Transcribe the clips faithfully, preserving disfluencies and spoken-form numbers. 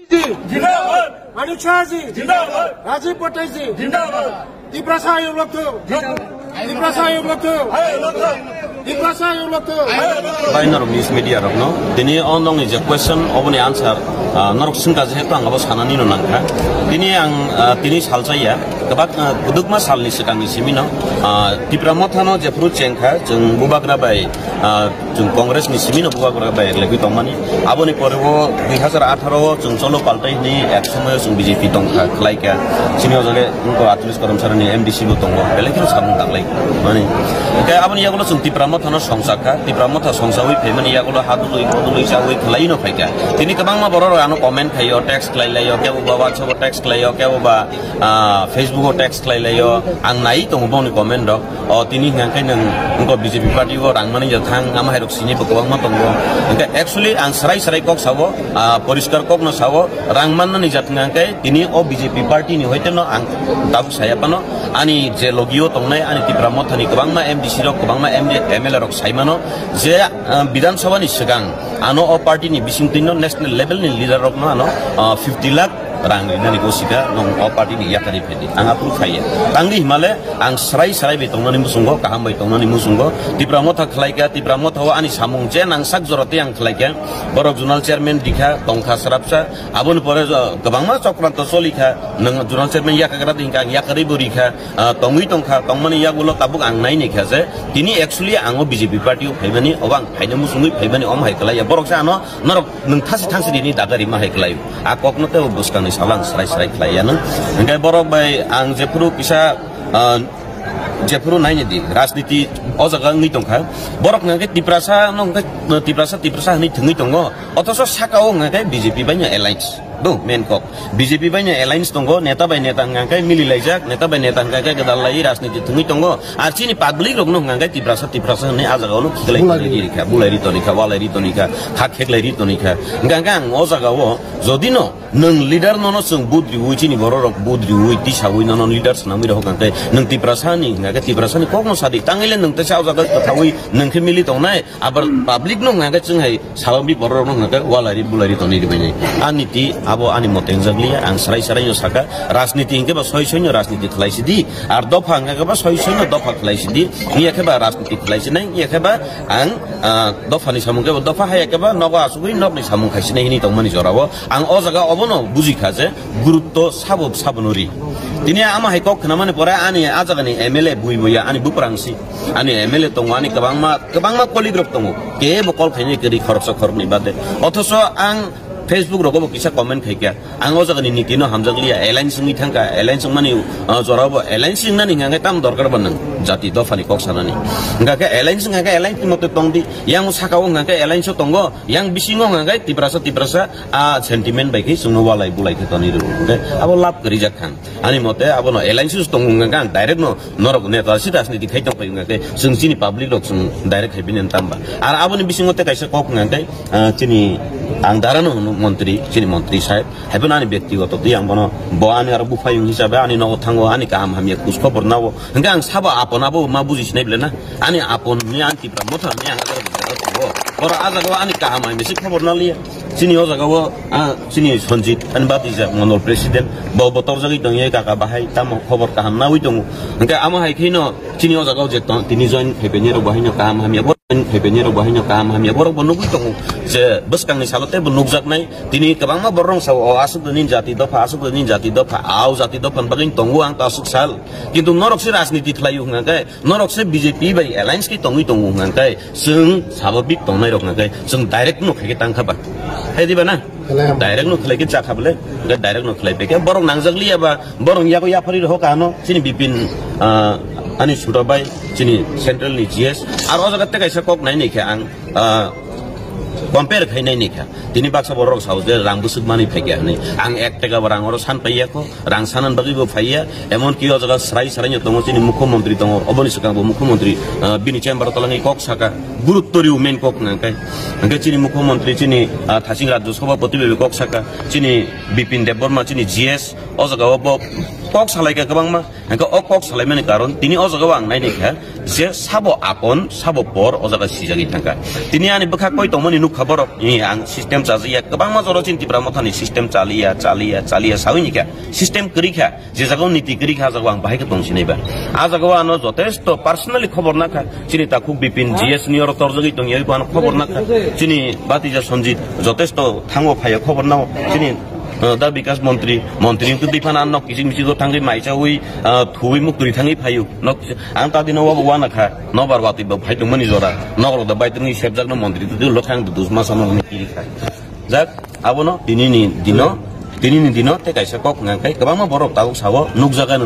Jindabad! Manik Saha ji! Jindabad! Rajiv Patel ji! Jindabad! Tiprasa ayuk lokthung! Tiprasa ayuk lokthung! Tiprasa ayuk lokthung! Bai norok news media rokno tini o nokni je question oboni answer, ah, norok swngkha, jehetu ang abo sanani no nangkha. Tini ang, ah, tini salsa ya, kebak, ah, kwdwkma salni swkangni simi no, ah, Tipra Motha no jephru chengkha, chwng bubagra bai, ah, chwng Congress ni simi no bubagra bai legwi tongmani. Aboni pore o dui hazar atharo o chwng cholo paltai hwnwi ek somoyo chwng B J P tongkha, khlaikha. Chini o jaga wngkha atris Karamsari ni M D C bo tongo, belai kheno samung tanglai mani. Hwnkhe aboni yagulo chwng Tipra Motha no songchakha, Tipra Motha songchawi phaimani yagulo hadului bodului chawi khlai no phaikha. Tini kwbangma borok rok ano comment khaio, text khlai laio, kebo ba WhatsApp o text khlaio, kebo ba, ah, Facebook o text khlai laio. Ang nai tongo boni comment rok. O tini hwnkha khe nwng wngkha B J P party o rang mani ja thang, ama hai rok sini bo kwbangma tongo. Hwnkhe actually ang srai srai kok sao, ah, poriskar kok no sao, rang mannani jat hwnkha khe tini o B J P party ni hoite no ang tabuk saya phano, ani je logi o tongnai ani Tipra Motha ni kwbangma M D C rok, kwbangma M D, M L A rok sai mano je, ah, Bidhan Sabha ni swkang ano o party ni bising twi no national level ni leader rok no ano, ah, fifty lakh rang rinani gosika nwng o party ni yakari phedi. Ang aphuru khaiya. Tangdi himale ang srai srai bai tongnani muchungo, kaham bai tongnani muchungo. Tipra Motha khlaikha, Tipra Motha o ani samung je nangsak jora tei ang khlaikha. Borok zonal chairman dikha, tongkha srapsa. Aboni pore jo-, kwbangma chokranto cholikha. Nwng zonal chairman yakagra dingkha, ang yakarwi bo rikha. Ah, tongwi tongkha, tongmani yagulo tabuk ang naini kha je tini actually ang o B J P party o phaimani, obo ang phaina muchungwi phaimani, omo hai kwlaiya. Borok se ano norok nwng thasi thangsi rini dagari ma hai kwlai. A kokno tei o bwskangni salo ang srai srai khlai ya nang. Hwnkhe borok bai ang jephuru kisa, ah, jephuru naini di rajniti o jaga wngwi tongkha. Borok hwnkhe Tiprasa no hwnkhe Tiprasa, Tiprasa hwnwi thwngwi tongo. Othoso saka o hwnkhe B J P bai no alliance. Do main kok. B J P bai no alliance tongo, neta bai neta hwnkhe mili laijak, neta bai neta hwnkhe gwdal lai rajniti thwngwi tongo. Ar chini public rok no hwnkhe Tiprasa, Tiprasa hwnwi a jaga o no khiklai bulai ri rikha, bulai ri tonikha, walai ri tonikha, khak kheklai ri tonikha. Hwnkhe ang o jaga o jodi no nwng leader nono chwng budriwi, chini borok rok budriwi, tisawi nono leader swnamwi rok hwnkhe nwng Tiprasa ni hwnkhe Tiprasa ni kok no sadi. Tangwi le nwng teisa o jaga kwthawi nwng khe mili tongnai, abar public no hwnkhe chwng hai sababik borok rok no hwnkhe walai ri bulai ri tonwi rwbainai. A niti abo ani mote wngjakliya, ang srai srai no saka, rajniti hwnkhe ba soi soi no rajniti khlai sidi, ar dopha hwnkhe ba soi soi no dopha khlai sidi, wngya khe ba rajniti khlai sinai, wngya khe ba ang, ah, dopha ni samung khe bo dopha, haya khe ba nogo asugwi nok ni samung khai sinai hwnwi tongmani jora o. Ang o jaga obono buji kha je gurutto sabo sabo no ri. Tini ama hai kok khna mani pore ani a jaga ni M L A bui buya ani buprang si. Ani M L A tongo, ani kwbangma, kwbangma colleague rok tongo. Kebo call khainai kwrwi khoroksa khoroknwi bade. Othoso ang Facebook rogo bo kisa comment khaikha. Ang o jaga ni niti no hamjakliya, alliance wngwi thangkha, alliance wngmani, uh, jora bo alliance wngnani hwnkha khe tamo dorkar ba nwng jati dopha ni kok sanani. Hwnkha khe alliance wngkha khe alliance ni mote tongdi. Yang saka o hwnkha khe alliance o tongo, yang bisingo hwnkha khe Tiprasa, Tiprasa, a sentiment bai khe chwngno walai bulai khe tonwi rwo. Hwnkhe abo lab kwrwi jak kha. Ani mote abono alliance tongo hwnkha khe ang direct no norok neta si rajniti khai tong pai hwnkha khe chwng chini public rok chwng direct khai bini tamba. Ar aboni bisingo tei kaisa kok hwnkha khe, ah, chini ang dara no hwno montri, chini montri saheb. Haiphano ani byaktigoto twi ang bono, bo ani aro buphayung hisabe ani nogo thango, ani kaham hamya khus khobor nao. Hwnkhe ang sabo apon abo ma buji sinai bele na? Ani apon ni, ani Tipra Motha ni ang aro tongo. Oro a jaga o ani kaham hamya se khobor naliya. Chini o jaga o, ah, chini Sanjit, ani batija Mondol President, bo, bo torjagwi tongya, kaka bahai, tamo khobor kaham nawi tongo. Hwnkhe amo hai kheno chini o jaga o je tong, tini join khai phainai rok bo haino kaham hamya, bo join khai phainai rok bo haino kaham hamya, borok bo nugwi tongo je bwskangni salo tei bo nukjaknai. Tini kwbangma borok rok sao, o aswk nini jati dopha, aswk nini jati dopha, au jati dopha ni bagwi tongo ang to aswk sal. Kintu norok se rajniti khlai o hwnkha khe, norok se B J P bai alliance khe tongwi tongo hwnkha khe, chwng sababik tongnai rok hwnkha khe, chwng direct no khai khe tang kha ba. Hai di ba na? Khlai ham. Direct no khlai khe cha kha bole. Hwnkhe direct no khlai pekhe borok nangjak liya ba, borok yago yaphari rok ano, chini Bipin, ah, ani Suda bai, chini central ni G S. Ar o jaga tei kaisa kok nai nai khe ang, ah, compare khai nai nai kha. Tini baksa borok sao je rang bwswk manwi phaikha hwnwi. Ang ek taka bo rang oro san paiya kho, rang sanan bagwi bo phaiya. Emon ki o jaga srai srai no tongo, chini mukhyamantri tongo, oboni swkang bo mukhyamantri, ah, bini chamber o twlangwi kok saka, gurutto rw main kok hwnkhe. Hwnkhe chini mukhyamantri chini, ah, thaching rajya sabhapati bai kok saka, chini Bipin Debbarma chini G S, O jaga o bo kok salai kha kwbangma. Hingke o kok salaimani karon tini o jaga o ang nai nai kha je sabo apon, sabo por o jaga sijagwi thangkha. Tini ani bwkha koi tongmani nukha borok, ni ang system chajakya, kwbangma jora chini Tipra Mothani system chaliya, chaliya, chaliya sawi ni kha. System kwrwi kha, je jaga o niti kwrwi kha, a jaga o ang bahai khe tong sinai ba. A jaga o ano jotesto personally khobor nakha. Chini takhuk Bipin G S ni oro torjagwi tongya, oi bo ano khobor nakha. Chini Batija Sanjit jotesto thango phaiya khobor nao. Chini, uh, da Bikas Montri, Montri wngtwi phano ano kisik misik o thangwi maichawi, uh, thuwi muktwi thangwi phaio. Nok, ang ta dino wabo wana kha. Nobar watwi bo phai tongmani jora. Nokrok da bai tongwi sepjakno Montri twi lo thang dus masa no kiri kha. Jak, abono tini ni dino, tini ni dino tei kaisa kok hwnka khe kwbangma borok tabuk sao nukjaga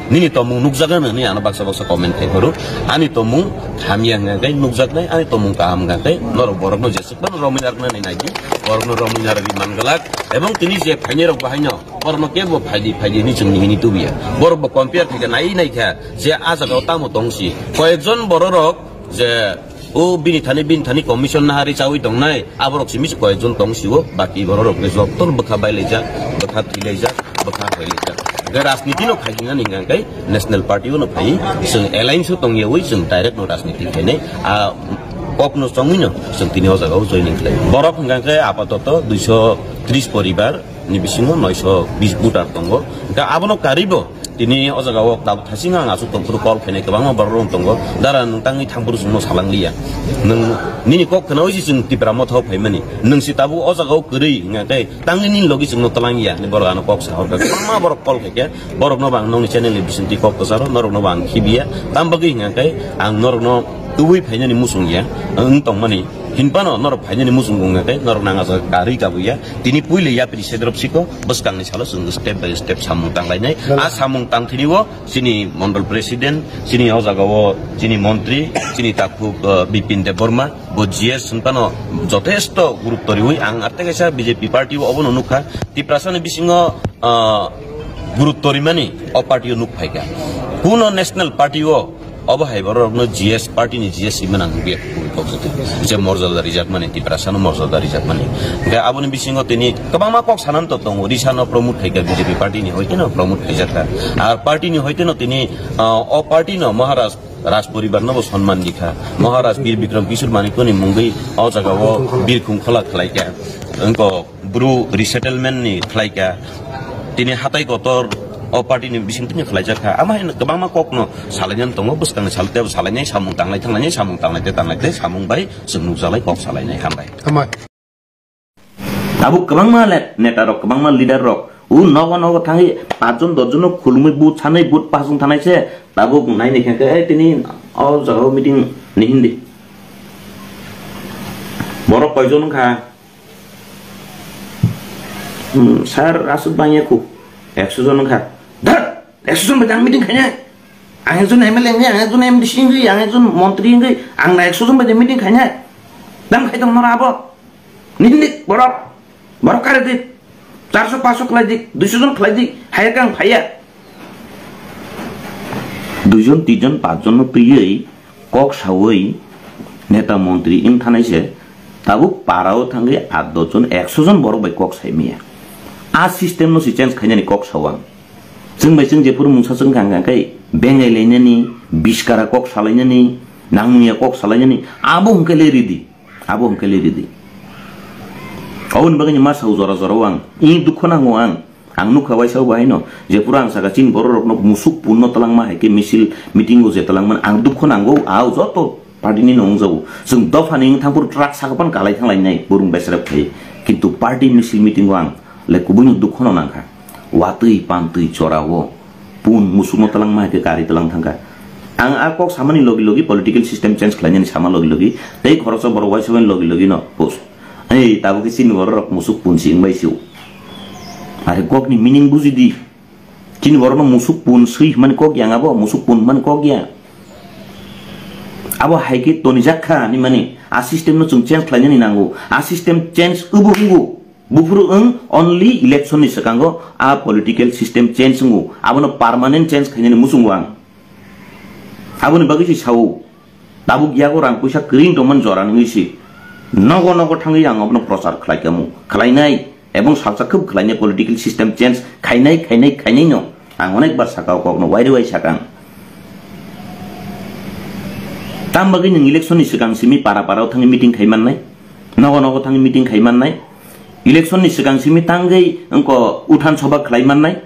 nini tomung nukjaga nini ano baksa baksa comment khai phuru. Ani tomung hamya hwnka khe nukjaknai, ani tomung kaham hwnka khe norok borokno jesuk phano romwi narwknani naidi, borokno romwi narwgwi manglak. Ebong tini je phainai rok bahaino borokno kebo phaidi phaidi hini chwng nihini tubuya. Borok bo compare khaikha nai naikha je a jaga o tamo tongsi. Koyekjon bororok je o bini thani, bini thani commission nahari chawi tongnai, aborok simi se koyekjon tong sio, baki bororok le jotto bwkha bailaijak, bwkha thwilaijak, bwkha hoilaijak. Hwnkhe rajniti no khaikhinani hwnkha khe National Party o no phai, chwng alliance o tongyawi chwng direct no rajniti khainai, a kok no chongwi no chwng tini o jaga o joining khlai. Borok hwnkha khe apatoto duiso tris poribar ni bisingo noisho bis voter tongo. Hwnkhe abono karwi bo tini o jaga o tabuk thasing ang aswk tongphuru call khainai kwbangma borok rok tongo. Dara nwng tangwi thangphuru chwngno salangliya. Nwng nini kok khnaui se chwng Tipra Motha o phaimani. Nwng se tabuk o jaga o kwrwi hwnkhe tangwi nini logi chwngno twlangya hinwi borok ano kok sa hor kha. Kwbangma borok call khaikha. Borokno bo ang nokni channel ni bisingtwi kok kwcharo, norokno bo ang khibiya. Tam bagwi hwnkhe ang norokno tubui phainani muchungya wng tongmani. Hinphano norok phainani muchung wngkha khe norok nang ajak karwi kabuya. Tini puila yapri sedrop siko bwskangni salo chwng step by step samung tanglainai. Nang- A samung tangthini o chini mondol president, chini o jaga o chini montri, chini takhuk, uh, Bipin Debbarma, bo G S hinphano jotesto gurutto riwi ang arte kaisa B J P party o obono nukha. Tiprasani bisingo, uh, gurutto rimani o party o nuk phaikha. Kuno national party o Obo hai borokno G S party ni G S si manang bia kubui kok jotwi. Je morjada rijakmani, Tiprasano morjada rijakmani. Hingke aboni bisingo tini kwbangma kok sanani to tongo. Risano promote khaikha B J P party ni hoiteno promote khaijakha. Ar party ni hoiteno tini, ah, o party no Maharaj Raj poribar no bo sonman dikha. Maharaj Bir Bikram Kishore Manikya ni mungwi o jaga o birkhung khola khlaikha. Wngkok. Bru resettlement ni khlaikha, tini hatai kotor o party ni bising tini khlaijak kha. Ama hai kwbangma kok no salainani tongo, bwskang ni sal tebo salainai, samung tanglai thanglainai, samung tanglai te tanglai te, samung bai chwng nukjalai kok salainai. Hambai. Hambai. Tabuk kwbangma le-, neta rok, kwbangma leader rok, u nogo nogo thangwi paanch jon, dos jon no khulumwi but sanwi but pasung thanai se, tabuk nai nai khe, "Ei, tini o jaga o meeting ni hindi." Borok koi jon wngkha? Hmm, sir, aswk bangya khu. Ekso jon wngkha. Dhat! Ekso jon bai ang meeting khainai. Ang ekjon M L A wngwi, ang ekjon M D C wngwi, ang ekjon montri wngwi, ang na ekso jon bai meeting khainai. Dam khai tong nora abo. Nini borok. Borok kare di. Charso paso khlai di, duiso jon khlai di. Hai khe ang phaiya. Duijon, tinjon, pachjon no twiwi kok sawi neta montri wng thanai se, tabuk para o thangwi aat dos jon, ekso jon borok bai kok sai maya. A system no se change khainani kok sao ang. Chwng bai chwng jephuru mungsa chwng kha hwnkha khe bengai lainani, biskara kok salainani, nangmungya kok salainani, abo hwnkhe le ridi, abo hwnkhe le ridi. Aboni bagwi ma sao jora jora o ang, i dukho nango ang. Ang nukha waisa o bahaino, jephuru ang saka chini borok rokno musuk punno twlangma hai khe misil meeting o je twlangmani ang dukho nango, ao joto party ni no wngjago. Chwng dopha ni wngthang phuru truck saka phano kalai thang lainai burung besrep khai. Kintu party misil meeting o ang le kubui no dukho no nangkha. Watwi pantwi chora o pun musuk no twlangma hai khe kari twlang thangkha. Ang a kok samani logi logi political system change khlainani sama logi logi tei khoroksa borok waisa bai logi logi no post. Ei, tabuk khe chini borok rok musuk punsi wngbai sio. Are kokni meaning buji di. Chini borokno musuk pun swi hwnmani kok ya, abo musuk pun hwnmani kok ya. Abo hai khe tonijak kha hinmani, a system no chwng change khlainani nango. A system change wbo wngo. Buphuru wng only election ni swkango a political system change wngo. Abono permanent change khainani muchungo ang. Aboni bagwi se sao. Tabuk yago rang puisa kwrwi tongmani jora nungwi se nogo nogo thangwi ang abono prochar khlai kamo, khlainai. Ebong salsa khub khlainai political system change khainai, khainai, khainai no. Ang onek bar saka o kokno, wai re wai sakang. Tam bagwi nwng election ni swkang simi para para o thangwi meeting khai mannai, nogo nogo thangwi meeting khai mannai, election ni swkang simi tangwi wngko uthan soba khlai mannai.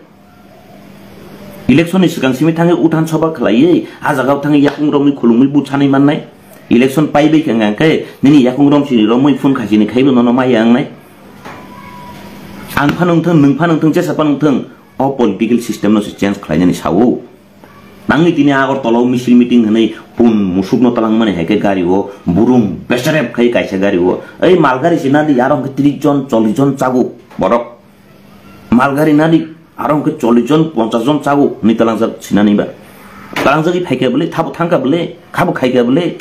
Election ni swkang simi thangwi uthan soba khlaiwi, ah jagao thangwi yakung romwi khulumwi but sanwi mannai. Election paibai khe hwnka khe nini yakung rom sini romwi phone khaisini khaibo nono maya wngnai. Ang phano wngthang, nwng phano wngthang, jesa phano wngthang, o political system no se change khlainani sao. Nangni tini Agartala o misil meeting hwnwi pun musukno talangmani hai khe gari o burung beserep khai kaisa gari o, ei malgari se nadi aro hwnkhe tris jon, chollish jon chago borok. Malgari nadi, aro hwnkhe chollish jon, ponchash jon chago hwnwi talangjak sinani ba. Talangjagwi phaikha bwle, thabo thangkha bwle, khabo khaikha bwle.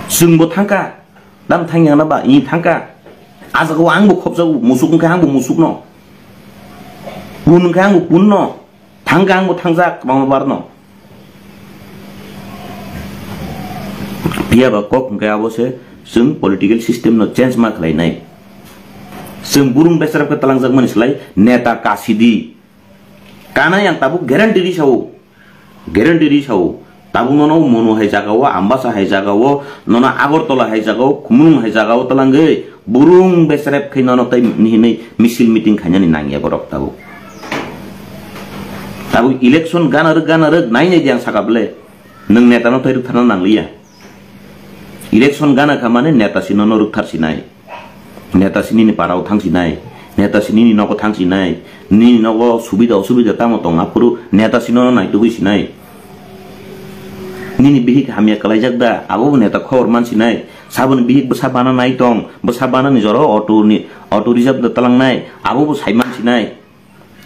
Chwngbo thangkha, dam thangya na ba, i thangkha. A jagao angbo khopjago, musuk wngkha angbo musukno. Pun wngkha angbo punno. Thangkha angbo thangjak, kwbangma barno. Phiya ba kok hwnkhe abo se chwng political system no change ma khlainai. Chwng burung beserep khe talangjakmani slai neta kasidi. Kanai ang tabuk guarantee ri sao. Guarantee ri sao. Tabuk nono Monu hai jagao, Ambasa hai jagao, nono Agartala hai jagao, Khumulwng hai jagao talangwi burung beserep khai nono tei hinwi misil meeting khainani nangya borok tabuk. Tabuk election gana rwk, gana rwk, nai nai di ang saka bwle. Nwng neta no tei rwktharna nangliya. Election gana kha mane neta sino no rwkthar sinai. Neta sini ni parao thang sinai. Neta sini ni nogo thang sinai. Nini nogo subida osubida tamo tong aphuru neta sino no naitugwi sinai. Nini bihik hamya kalaijak da, abo bo neta khobor man sinai. Saboni bihik bwsa bana nai tong, bwsa bana ni jora auto ni, auto reserve da talangnai, abo bo sai man sinai.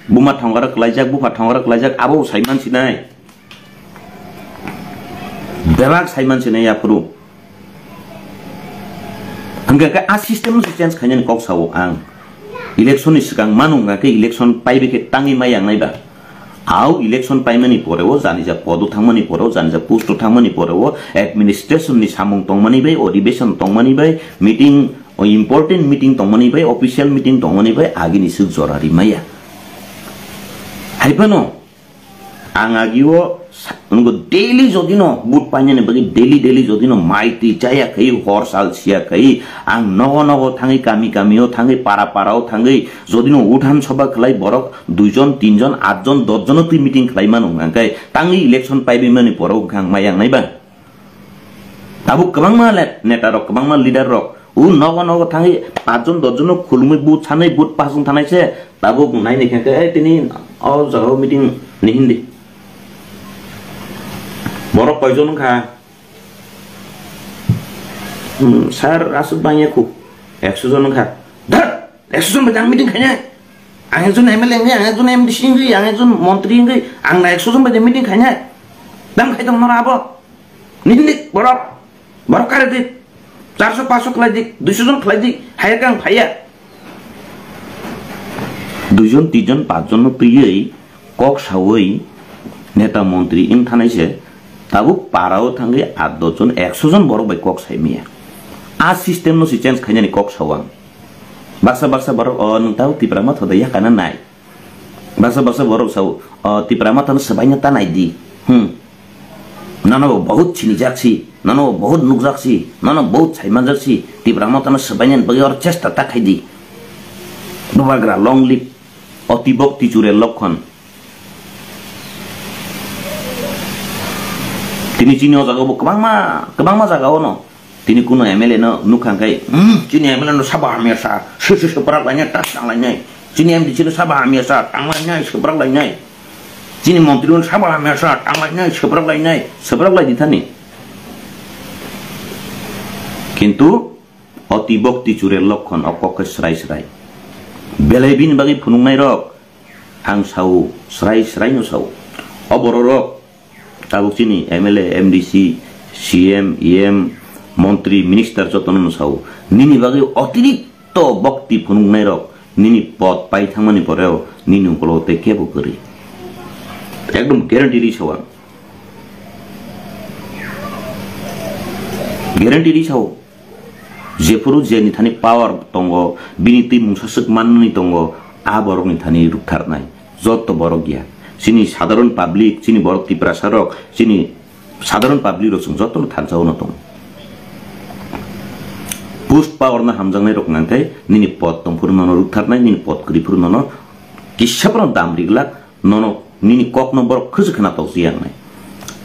Buma thongora kalaijak, bupha thongora kalaijak, abo bo sai man sinai. Bebak sai man sinai aphuru. Hwnkhe khe a system no se change khainani kok sao ang. Election ni swkang manu hwnkha khe election paibai khe tangwi mai ang nai ba. Au election paimani pore o janija podo thangmani pore o janija post o thangmani pore o administration ni samung tongmani bai, odibeshon tongmani bai, meeting, o important meeting tongmani bai, official meeting tongmani bai agini swk jora rimaya. Hai phano ang agio sa-, nunggo daily jodi no but painani bagwi daily daily jodi no mai twi chaya khai hor sal siya khai ang nogo nogo thangwi kami kami o thangwi para para o thangwi jodi no uthan soba khlai borok dui jon, tin jon, at jon, dos jon o twi meeting khlai mano hwnkha khe tangwi election paibai mani pore o hwnkha ang mai ang nai ba. Tabuk kwbangma le-, neta rok, kwbangma leader rok, o nogo nogo thangwi paanch jon, dos jon no khulumwi but sanwi but pass wng thanai se, tabuk nai nai khe, "Eh, tini o jaga o meeting ni hindi." Borok koi jon wngkha? Hmm, sir, aswk bangya khu, ekso jon wngkha. Dhar! Ekso jon bai ang meeting khainai. Ang ekjon M L A wngwi, ang ekjon M D C wngwi, ang ekjon montri wngwi, ang na ekso jon bai meeting khainai. Dam khai tong nora abo. Nini borok, borok kare di. Charso paso khlai di, duiso jon khlai di. Haya kang phaiya. Duijon, tinjon, pachjon no twiwi kok sawi neta montri wng thanai se, tabuk para o thangwi at dos jon, ekso jon borok bai kok sai maya. A system no se change khainani kok sao ang. Baksa baksa borok, "O, nwng tabuk Tipra Motha da yakana nai." Baksa baksa borok sao, "O, Tipra Motha no swbaina ta nai di." Hmm. Nono bo bahut sinijak si, nono bo bahut nukjak si, nono bahut saimanjak si, Tipra Motha no swbainani bagwi oro chesta ta khai di. Bubagra long live, oti bokti chure lokkon. Tini chini o jaga bo kwbangma, kwbangma jaga o no. Tini kuno M L A no nukha khe, "Hmm, chini M L A no sabo hamya sa, se se se prak lainai, tas tang lainai. Chini M D C no sabo hamya sa, tang lainai, se prak lainai. Chini montri no sabo hamya sa, tang lainai, se prak lainai." Se prak lai di thani. Kintu oti bokti chure lokkon o kok khe srai srai. Belai bini bagwi phunuknai rok ang sao, srai srai no sao. O borok rok tabuk chini M L A, M D C, C M, E M, montri, minister jotono no sao. Nini bagwi otirikto bokti phunuknai rok nini pod pai thangmani poreo nini ukolo tei kebo kwrwi. Ekdom guarantee ri sao ang. Guarantee ri sao. Jephuru je ni thani power tongo, bini twi mungsa swk manwi tongo, a borok ni thani rwktharnai. Joto borok ya. Chini sadharon public, chini borok Tiprasa rok, chini sadharon public rok chwng joto no thansa o no tongo. Post power no hamjaknai rok nang khe nini pod tong phuru nono rwktharnai, nini pod kwrwi phuru nono kisa phano dam ri glak, nono nini kok no borok khwjwk khna tok si yang nai.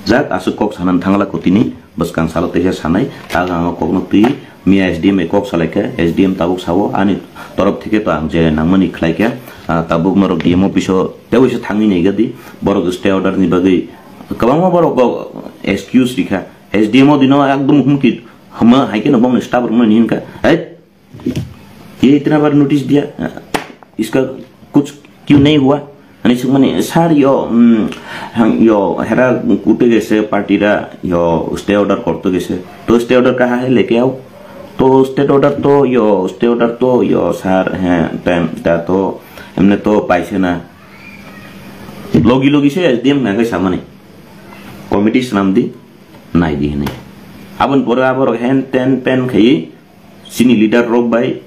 Jak aswk kok sanani thangla ko tini bwskang salo teisa sanai, tak ang o kok no twi miya S D M bai kok salai kha, S D M tabuk sao ani torop theke to ang je nangmani khlai kha, ah, tabuk norok D M office o tei waisa thangwi nai gadi, borok stay order ni bagwi kwbangma borok bo excuse rikha, S D M o dino ekdom humki hama hai khe no bongni staff rok no hinka, "Hei, ye itna bar notice diya, iska kuch kyun nahi hua?" Ani sukmani, "Sir, yo, mm, hang, yo, hera kute gese party ra, yo, stay order korte gese. To stay order kaha hai leke aao? To stay order to, yo, stay order to, yo, sir, he, time, ta to, emne to paise na." Logi logi se S D M nang kai samani. Committee swnam di, nai di hinwi. Aboni pore aborok hen ten pen khai chini leader rok bai,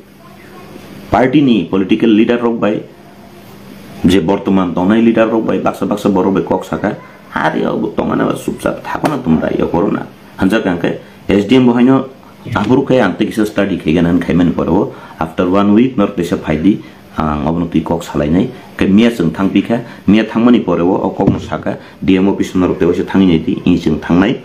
party ni political leader rok bai, je bortoman tongnai leader rok bai, baksa baksa borok bai kok saka, hari obo tongmani ba chupchap thapana tumra yo corona. Hanjak ang khe S D M bo haino aphuru khe ang tei kisa study khai gana khaimani pore o after one week norok teisa phai di, ang obono twi kok salainai. Khe miya chwng thang pi kha, miya thangmani pore o, o kok no saka, D M office norok tei waisa thangwi nai di, chwng thangnai.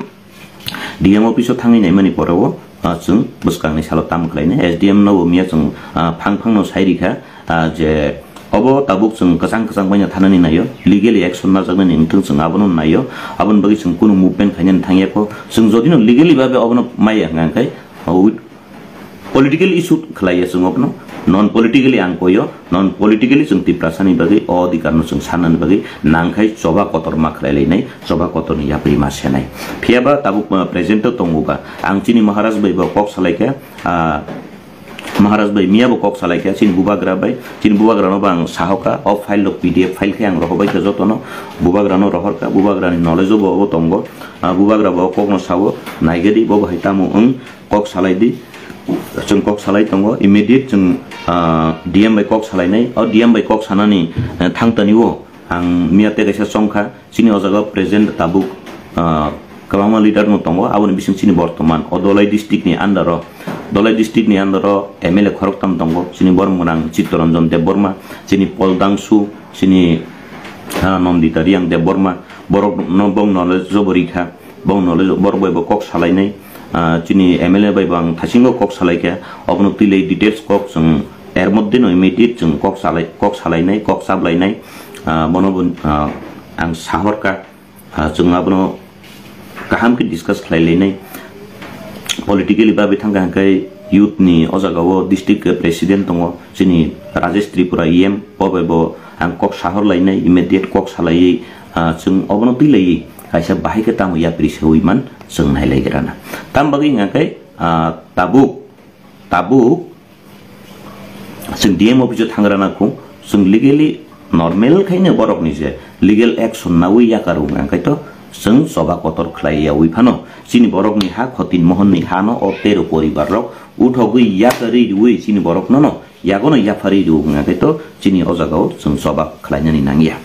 D M office o thangwi naimani pore o, ah, chwng bwskangni salo tamo khlainai. S D M no bo miya chwng, ah, phang phang no sai rikha, ah, je obo tabuk chwng kwchang kwchang baino thanani naio, legally action najaknani wngthung chwng abono naio, aboni bagwi chwng kunu movement khainani thangya kho. Chwng jodi no legally babe obono maya hwnkha khe, oh, political issue khlaiya chwng obono, non politically ang koyo, non politically chwng Tiprasani bagwi o adhikar no chwng sanani bagwi nangkhai choba kotor ma khlai lainai, choba kotor ni yapri ma senai. Phiyaba tabuk, uh, present o tongo ba, ang chini Maharaj bai bo kok salai kha, ah, Maharaj bai miya bo kok salai kha, chini bubagra bai, chini bubagra no bo ang sahokha, o file rok P D F file khe ang rohorbai kha jotono, bubagra no rohorkha, bubagra ni knowledge o bo obo tongo, ah, bubagra bo kok no sao, naigadi bo bo hai tamo wng, kok salai di, chwng kok salai tongo, immediate chwng, ah, D M bai kok salainai, o D M bai kok sanani, eh, thangtani o ang miya tei kaisa chongkha, chini o jaga o present tabuk, ah, kwbangma leader no tongo, aboni bising chini bortoman o Dholai district ni under o, Dholai district ni under o M L A khoroktham tongo, chini borok mwnang Chittaranjan Debbarma, chini Pol Dangsu, chini, ah, Nandita Reang Debbarma, borok no bong knowledge o bo rikha. Bong knowledge borok bai bo kok salainai, ah, chini M L A bai bo ang thasingo kok salai kha, obono twi lai details kok chwng er moddhe no immediate chwng kok salai, kok salainai, kok sablainai, ah, bono bo, ah, ang sahorkha, ah, chwng abono kaham khe discuss khlai lainai. Politically babi thangkha hwnkhe youth ni o jaga o district president tongo, chini Rajesh Tripura E M, bo bai bo ang kok sahor lainai, immediate kok salaiwi, ah, chwng obono twi laiwi kaisa bahai khe tamo yapri sewi man chwng nai lai grana. Tam bagwi hwnkha khe, ah, tabuk, tabuk chwng D M office o thang rana kho, chwng legally normal khaino borok ni je legal action nawi yakar wng ang khaito chwng choba kotor khlai yawi phano chini borok ni ha Khotin Mohon ni ha no o tero poribar rok uthogwi yakarwi riwi chini borok no no yagono yapharwi rw wng khe to chini o jaga o chwng choba khlainani nangya.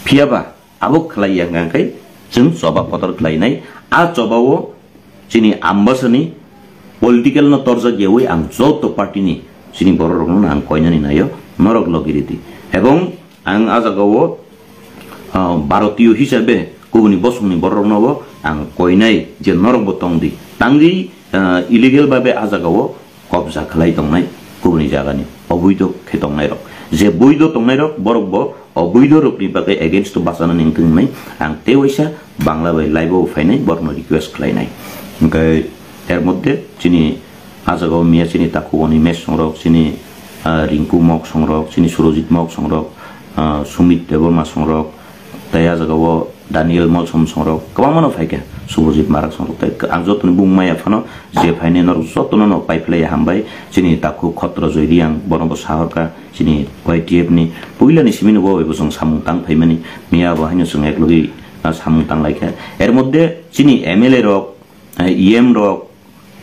Phiya ba abo khlai ya hwnkha khe chwng choba kotor khlainai. A choba o chini ambasani political no torjak yawi ang joto party ni chini borok rok no ang koinani naio, norok logi ridi. Ebong ang a jaga o, ah, Bharatiyo hisabe kubuni bosong ni borok rok no bo ang koinai je norok bo tong di. Tangwi, ah, illegal babe a jaga o kobja khlai tongnai kubuni jagani oboido khe tongnairok. Je boido tongnairok borok bo oboido rokni bagwi against o bachanani wngthung hwnwi ang tei waisa Bangla bai live o phainai borokno request khlainai. Hwnkhe er moddhe chini a jaga o miya chini takhuk Animesh songrok, chini, ah, Rinku Mok songrok, chini Surojit Mok songrok, ah, Sumit Debbarma songrok, tei a jaga o Daniel Molsom songrok kwbangma no phaikha, Subhajit Marak songrok tei ang jotoni bung maya phano je phainai norok jotono no paiphlaiya hambai. Chini takhuk Khotro Joy Reang bono bo sahorkha chini Y T F ni puilani simi no bo bai bo chwng samung tang phaimani, miya bo haino chwng eklogwi, ah, samung tang laikha. Er moddhe chini M L A rok, ah, E M rok,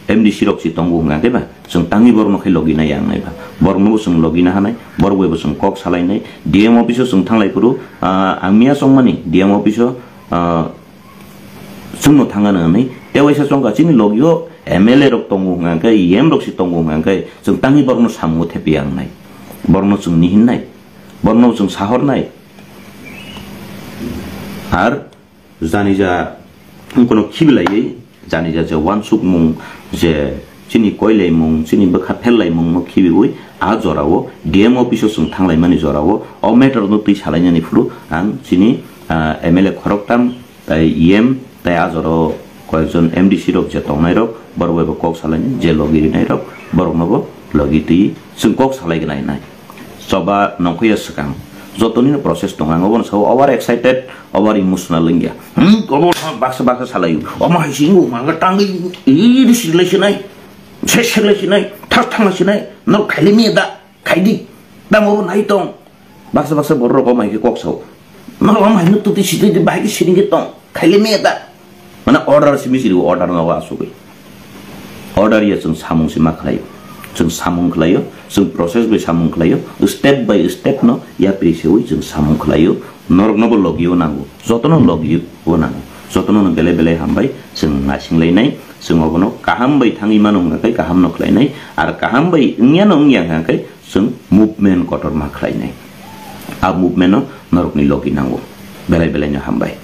M D C rok si tongo hwnka khe ba Chwng tangwi borokno khai logi nai ang naiba. Borokno bo chwng logi na hanai, borok bai bo chwng kok salai nai. D M office o chwng thanglai phuru, ah, ang miya chongmani D M office o, ah, chwngno thangano hwnwi. Tei waisa chongkha chini logi o M L A rok tongo hwnka khe, E M rok se tongo hwnka khe, chwng tangwi borokno samungo thepi ang nai. Borokno chwng nihin nai. Borokno chwng sahor nai. Ar janija wngkano khibilaiwi, janija je wansukmung, je chini koilaimung, chini bwkha phellaimungno khibiwi, a jorao D M office o chwng thanglaimani jorao o matter no twi salainani phuru ang chini, ah, M L A khoroktham, tai E M, tai a jorao koyekjon M D C rok je tongnairok, borok bai bo kok salaini, je logi rinairok, borokno bo logi twi chwng kok salai gwnai nai. Choba nongkhoya swkang. Jotoni no process tongo. Ang obono sao over excited, over emotional wngya. Hmm, obo baksa baksa salaio. Omo hai singo manga tangwi iri siglai sinai. Se siglai sinai. Thar thangla sinai. No khaili miya da. Khaidi. Tamo bo nai tong. Baksa baksa borok rok omo hai khe kok sao. No omo hai no tuti sitwi bahai khe siring khe tong. Khaili miya da. Mana order simi siri order no wa asugwi. Order ya chwng samung se ma khlaio. Chwng samung khlaio, chwng process bai samung khlaio, step by step no yapri sewi chwng samung khlaio. Norok no bo logi o nango, joto no logi o nango, joto no belai belai hambai chwng naising lainai, chwng obono kaham bai thangwi mano hwnka khe kaham no khlainai, ar kaham bai wngya no wngya hwnka khe chwng movement kotor ma khlainai. A movement no norok ni logi nango, belai belai no hambai.